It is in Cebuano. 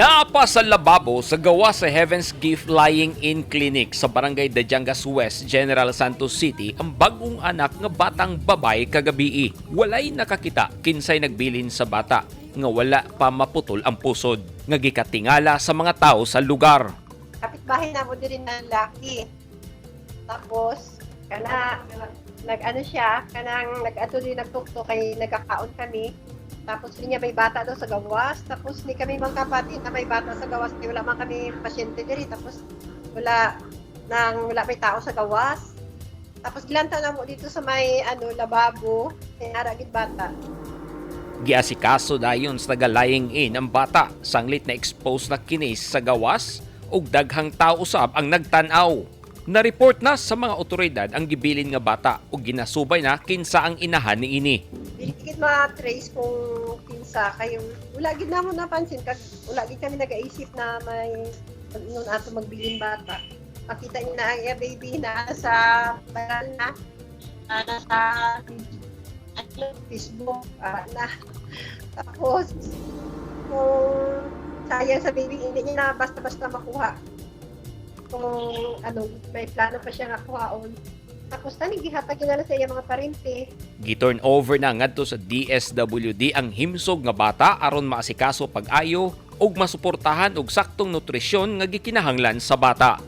Naa pa sa lababo sa gawas sa Heaven's Gift Lying In Clinic sa Barangay Dadiangas West, General Santos City ang bagong anak nga batang babae kagabii. Walay nakakita kinsay nagbilin sa bata nga wala pa maputol ang pusod nga gikatingala sa mga tao sa lugar. Kapitbahay namo diri na laki. Tapos kana nag-ano siya, kanang nag-ato din, nagtuktok kay nagkakaon kami. Tapos niya may bata daw sa gawas. Tapos ni kami mga kapatid na may bata sa gawas, kay wala man kami pasyente diri. Tapos wala nang wala may tao sa gawas. Tapos gilanta na mo dito sa may ano lababo, kay ara gid bata. Giasikaso dayon sa taga lying in ang bata sanglit na expose na kini sa gawas ug daghang tao usab ang nagtan-aw. Na-report na sa mga otoridad ang gibilin nga bata ug ginasubay na kinsa ang inahan niini. Dili gid ma-trace kung kinsa kay wala gid namo napansin kag wala gid kami nagaisip na may ingon ato magbilin bata. Makita niya na ang iya baby na sa viral na nasa ano, Facebook na. Tapos kung sayang sa baby, hindi niya na basta-basta makuha. Kung ano, may plano pa siya nga kuhaon. Tapos tani gihatag niya na lang sa iya mga parente. Gi-turn over na ngadto sa DSWD ang himsog nga bata aron maasikaso pag-ayo ug masuportahan og saktong nutrisyon nga gikinahanglan sa bata.